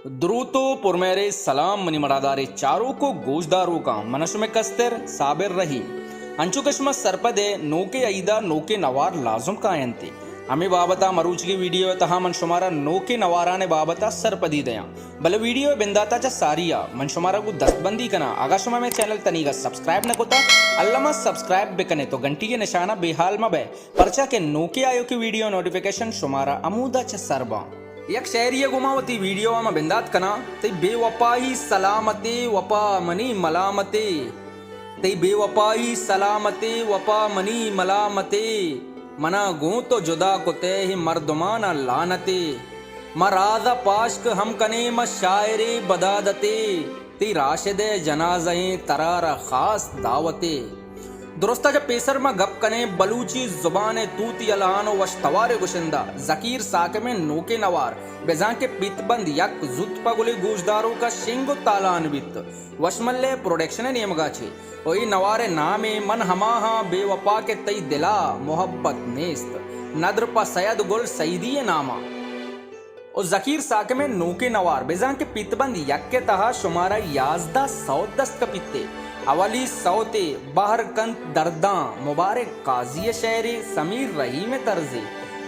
دروت و پرمہرے سلام منی مڑادارے چاروک و گوشداروکاں، من شمے کستر صابر رحیم۔ انچو کہ شما سرپدے نوکے عیدا نوکے نوار لازم کاینتے۔ ہمے بابتا مروچگی ویڈیو تہا من شمارا نوکے نوارانے بابتا سرپدی دیاں۔ بلے ویڈیو بنداتا چہ ساریا من شمارا گوں دستبندی کناں، اگاں شما مئے چینل تنیگا سبسکرائب نہ کتا، الما سبسکرائب بکنے تو گھنٹی نشانہ بے حال مہ بئے۔ پرچا کہ نوکیں آیوکیں ویڈیو نوٹیفیکیشن شمارا ہمودا چہ سر باں۔ یک شاعری ء گوما وتی ویڈیو ء ما بندات کناں۔ تئی بے وپائی سلامتے، وپا منی ملامتے۔ تئی بے وپائی سلامتے، وپا منی ملامتے۔ منا گوں تو جدا کتے، ہے مردمانا لعنتے۔ ما راز ء پاشک ہم کنیں، ما شاعرے بدعادتے۔ تئی راشد ء جنازہ ایں، ترا را خاص دعوتے۔ درستا چہ پیسر ما گپ کنیں بلوچی زبان ء توتی الہان و وش توارے گشندہ زکیر ساکم ء نوکیں نوار، بزاں کہ پیت بند یک زوت پہ گلے گوشداروکا شنگ و تالان بیت۔ وشمل ء پروڈکشن ء نیمگا چے و اے نوار ء نام ء من ہماہاں بے وپا کہ تئی دلا محبت نیست، ندر پہ سید گل سعیدی ء ناما۔ و زکیر ساکم ء نوکیں نوار، بزاں کہ پیت بند یک ء تہا شمارا یازدہ سوت دست کپیت۔ اولی سوتے بہر کنت درداں، مبارک قاضی ء شعرے، سمیر رحیم ء طرزے۔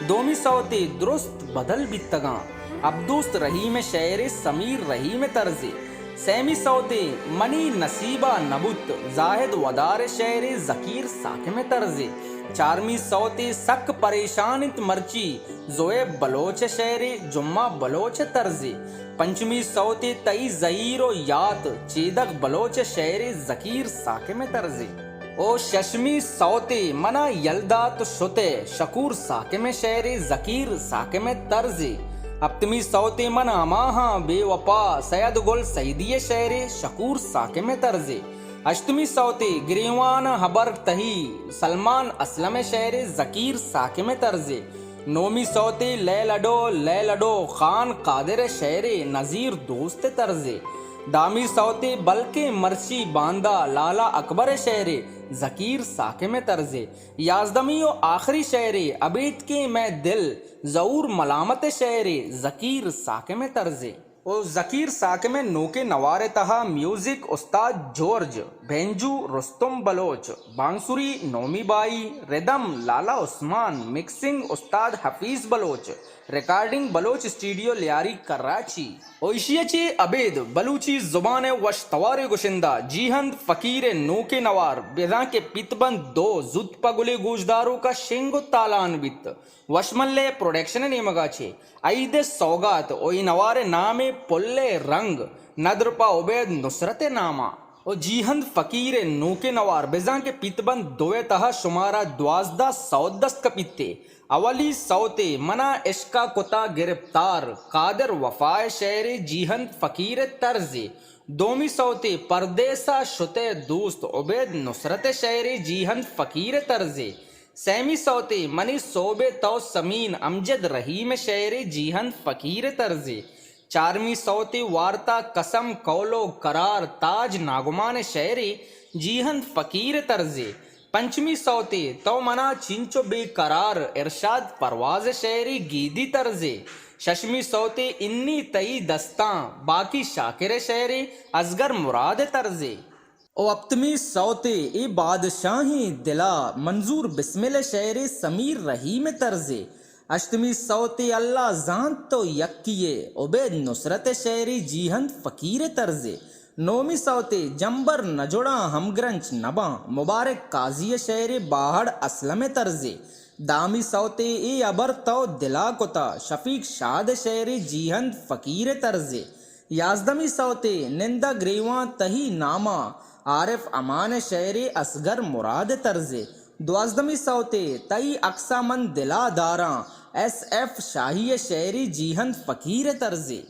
دومی سوتے درست بدل بیتگاں، عبدوست رحیم ء شعرے، سمیر رحیم ء طرزے۔ سیمی سوتے منی نصیبا نبوت، زاہد ودار ء شعرے، زکیر ساکم ء طرزے۔ چارمی سوتے سک پریشان انت مرچی، زویب بلوچ ء شعرے، جمعہ بلوچ ء طرزے۔ پنچمی سوتے تئی زہیر و یات، چیدگ بلوچ ء شعرے، زکیر ساکم ء طرزے۔ او ششمی سوتے منا یل دات و شتے، شکور ساکم ء شعرے، زکیر ساکم ء طرزے۔ ہپتمی سوتے من ہماہاں بے وپا، سید گل سعیدی ء شعرے، شکور ساکم ء طرزے۔ ہشتمی سوتے گریوان ہبر تہی، سلمان اسلم ء شعرے، زکیر ساکم ء طرزے۔ نومی سوتے لیل اڈو لیل اڈو، خان قادر ء شعرے، نذیر دوست ء طرزے۔ دہمی سوتے بلکیں مرچی باندا، لالا اکبر ء شعرے، زکیر ساکم ء طرزے۔ یازدہمی و آخری شعرے، ابیتکیں مئے دل، ظہور ملامت ء شعرے، زکیر ساکم ء طرزے۔ و زکیر ساکم ء نوکیں نوار ء تہا میوزک استاد جورج، بینجو رستم بلوچ، بانسری نومی بائی، ردم لالا عثمان، مکسنگ استاد حفیظ بلوچ، ریکارڈنگ بلوچ اسٹوڈیو لیاری کراچی۔ و ایشی ء چہ ابید بلوچی زبان ء وش توارے گشندہ جیہند فقیر ء نوکیں نوار بزاں کہ پیت بند دو زوت پہ گلے گوشداروکا شنگ و تالان بیت۔ وشمل ء پروڈکشن ء نیمگا چہ عید ء سوگات و اے نوار ء نام ء پل ء رنگ، ندر پہ عبید نصرت ء ناما۔ و جیہند فقیر ء نوکیں نوار بزاں کہ پیت بند دو ء تہا شمارا دوازدہ سوت دست کپیت۔ اولی سوتے منا عشقا کتا گرپتار، قادر وفا ء شعرے، جیہند فقیر ء طرزے۔ دومی سوتے پردیسا شتے دوست، عبید نصرت ء شعرے، جیہند فقیر ء طرزے۔ سیمی سوتے منی سوبے تو سمین، امجد رحیم ء شعرے، جیہند فقیر ء طرزے۔ چارمی سوتے وارتا قسم قول و قرار، تاج ناگمان ء شعرے، جیہند فقیر ء طرزے۔ پنچمی سوتے تو منا چنچو بے قرار، ارشاد پرواز ء شعرے، گیدی طرزے۔ ششمی سوتے انی تئی دستاں، باقی شاکر ء شعرے، اصغر مراد ء طرزے۔ او ہپتمی سوتے اے بادشاہیں دلا، منظور بسمل ء شعرے، سمیر رحیم ء طرزے۔ ہشتمی سوتے اللہ زانت تو یکیے، عبید نصرت ء شعرے، جیہند فقیر ء طرزے۔ نومی سوتے جمبر نہ جڑاں ہمگرنچ نباں، مبارک قاضی ء شعرے، باہڑ اسلم ء طرزے۔ دہمی سوتے اے ہبر تو دلا کتا، شفیق شاد ء شعرے، جیہند فقیر ء طرزے۔ یازدہمی سوتے نندا گریواں تہی ناما، عارف امان ء شعرے، اصغر مراد ء طرزے۔ دوازدہمی سوتے تئی عکسا من دلا داراں، ایس ایف شاہی ء شعرے، جیہند فقیر ء طرزے۔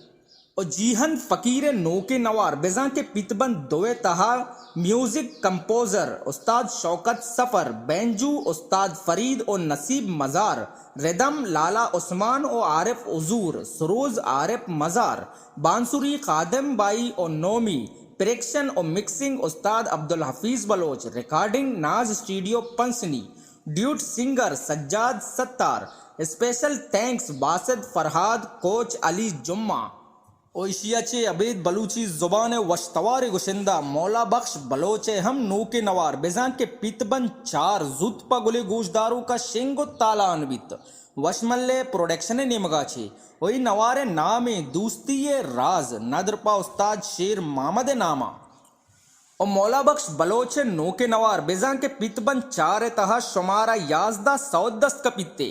و جیہند فقیر ء نوکیں نوار بزاں کہ پیت بند دو ء تہا میوزک کمپوزر استاد شوکت سفر، بینجو استاد فرید و نصیب مزار، ردم لالا عثمان و عارف حضور، سروز عارف مزار، بانسری خادم بائی و نومی، پریکشن و مکسنگ استاد عبدالحفیظ بلوچ، ریکارڈنگ ناز اسٹوڈیو پنسنی، ڈیوٹ سنگر سجاد ستار، اسپیشل تھینکس باسط فرہاد، کوچ علی جمعہ۔ و ایشی ءَ چہ ابید بلوچی زبان ءِ وشتواریں گشندہ مولا بخش بلوچ ءِ ہم نوکیں نوار بزاں کہ پیت بند چار زوت پہ گلیں گوشداروک ءَ شنگ و تالان بیت۔ وشمل ءِ پروڈکشن ءِ نیمگ ءَ چہ و اے نوار ءِ نام ایں دوستی ءِ راز، ندر پہ استاد شیر محمد ءِ نام ءَ۔ و مولا بخش بلوچ ءِ نوکیں نوار بزاں کہ پیت بند چار ءِ تہا شمارا یازدہ سوت دست کپیت۔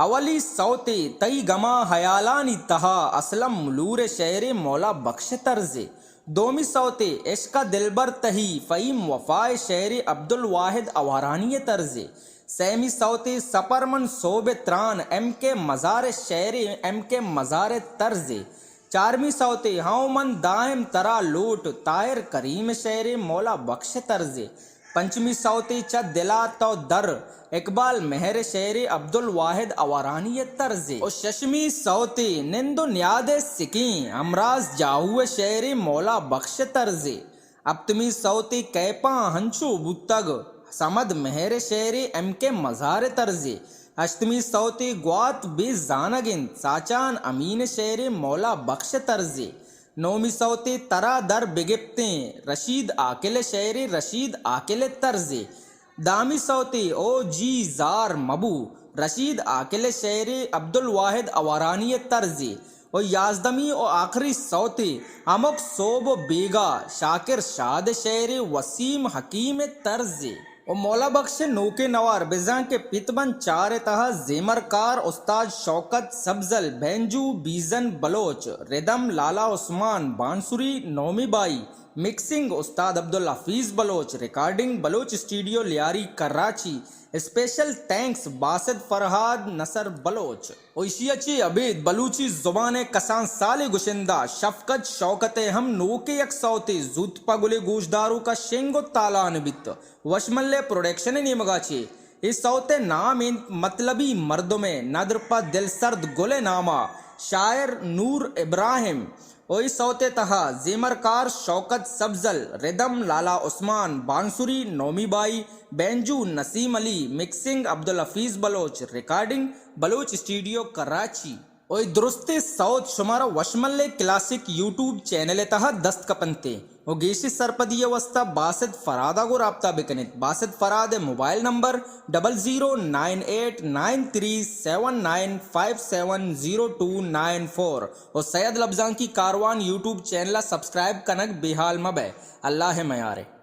اولی سوتے تئی گماں ہیالانی تہا، اسلم ملور ءِ شعرے مولا بخش ءِ طرزے۔ دومی سوتے عشق ءَ دلبر تہی، فہیم وفا ءِ شعرے عبدالواحد اوارانی ءِ طرزے۔ سیمی سوتے سپر من سہب ءِ تران، ایم کے مزار ءِ شعرے ایم کے مزار ءِ طرزے۔ چارمی سوتے ہئو من دائم ترا لوٹ، طاہر کریم ءِ شعرے مولا بخش ءِ طرزے۔ پنچمی سوتے چہ دل ءَ تو در، اقبال مہر ءِ شعرے عبدالواحد اوارانی ءِ طرزے۔ و ششمی سوتے نند و نیاد ءِ سکیں، ہمراز جاہو ءِ شعرے مولا بخش ءِ طرزے۔ ہپتمی سوتے کیپاں ہنچو بوتگ، صمد مہر ءِ شعرے ایم کے مزار ءِ طرزے۔ ہشتمی سوتے گوات بے زانگ انت، ساچان امین ءِ شعرے مولا بخش ءِ طرزے۔ نومی سوتے ترا در بگپتیں، رشید عاقل ءِ شعرے رشید عاقل ءِ طرزے۔ دہمی سوتے او جی زار مبو، رشید عاقل ءِ شعرے عبدالواحد اوارانی ءِ طرزے۔ و یازدمی و آخری سوتے ہمک سہب و بیگاہ، شاکر شاد ءِ شعرے وسیم حکیم ءِ طرزے۔ و مولا بخش ءِ نوکیں نوار بزاں کہ پیت بند چار ءِ تہا زیمرکار استاد شوکت سبزل، بینجو بیزن بلوچ، ردم لالا عثمان، بانسری نومی بائی، مکسنگ استاد عبدالحفیظ بلوچ، ریکارڈنگ بلوچ اسٹوڈیو لیاری کراچی، اسپیشل تھینکس باسط فرہاد نصر بلوچ۔ و ایشی ءَ چہ ابید بلوچی زبان ءِ کسان سالیں گشندہ شفقت شوکت ءِ ہم نوکیں یک سوتے زوت پہ گلیں گوشداروک ءَ شنگ و تالان بیت۔ وشمل ءِ پروڈکشن ءِ نیمگ ءَ چہ اے سوت ءِ نام انت مطلبی مردم ءِ ندر پہ دلسرد گل ءِ نام ءَ، شاعر نور ابراہیم۔ و اے سوت ءِ تہا زیمرکار شوکت سبزل، ردم لالا عثمان، بانسری نومی بائی، بینجو نسیم علی، مکسنگ عبدالحفیظ بلوچ، ریکارڈنگ بلوچ اسٹوڈیو کراچی۔ و اے درستیں سوت شمارا وشمل ءِ کلاسک یوٹیوب چینل ءِ تہا دست کپنت۔ و گیشیں سرپدی ءِ واستا باسط فرہاد ءَ گوں رابطہ بکنیت۔ باسط فرہاد ءِ mobile number double zero nine eight nine three seven nine five seven zero two nine four. و سید لبزانکی کاروان یوٹیوب چینل ءَ سبسکرائب کنگ بے حال مہ بئے۔ اللہ ءِ میار ءَ۔